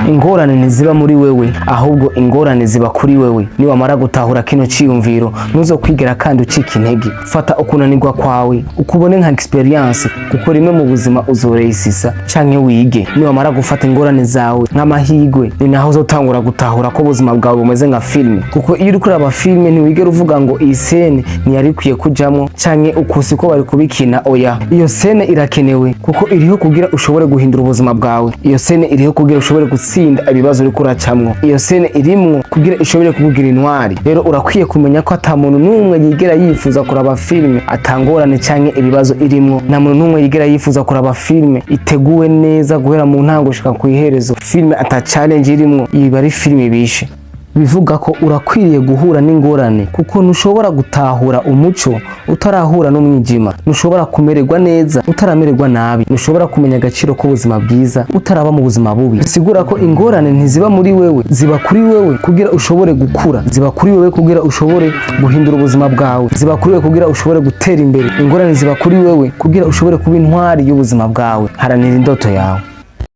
Ingorane ntiziba muri wewe, ahubwo ingorane ziba kuri wewe. Niwamara gutahura kino ciyumviro, ntuzokwigera kandi ucika intege. Fata ukunanirwa kwawe ukubone nka experience, kuko rimwe mu buzima uzoreisisa canke wige. Niwamara gufata ingorane zawe nk'amahigwe, ni naho uzotangura gutahura ko ubuzima bwawe bumeze nka filime, kuko iyo uriko uraba filime ntiwigera uvuga ngo iyi scène ntiyari ikwiye kujamwo canke ukusi ko bari kubikina. Oya, iyo scène irakenewe kuko iriho kugira ushobore guhindura ubuzima bwawe. Iyo scène iriho kugira ushobore gutsinda ibibazo uriko uracamwo. Iyo scène irimwo kugira ishobore kukugira intwari. Rero urakwiye kumenya ko ata muntu n'umwe yigera yifuza kuraba filime atangorane canke ibibazo irimwo. Nta muntu n'umwe yigera yifuza kuraba filime iteguwe neza guhera mu ntango gushika ku iherezo, filime ata challenge irimwo. Iba ari filime ibishe. Bivuga ko urakwiriye guhura n'ingorane, kuko ntushobora gutahura umuco utarahura n'umwijima, ntushobora kumererwa neza utaramererwa nabi, ntushobora kumenya agaciro k'ubuzima bwiza utaraba mu buzima bubi. Bisigura ko ingorane ntiziba muri wewe, ziba kuri wewe kugira ushobore gukura, ziba kuri wewe kugira ushobore guhindura ubuzima bwawe, ziba kuri wewe kugira ushobore gutera imbere. Ingorane ziba kuri wewe kugira ushobore kuba intwari y'ubuzima bwawe. Haranira indoto yawe.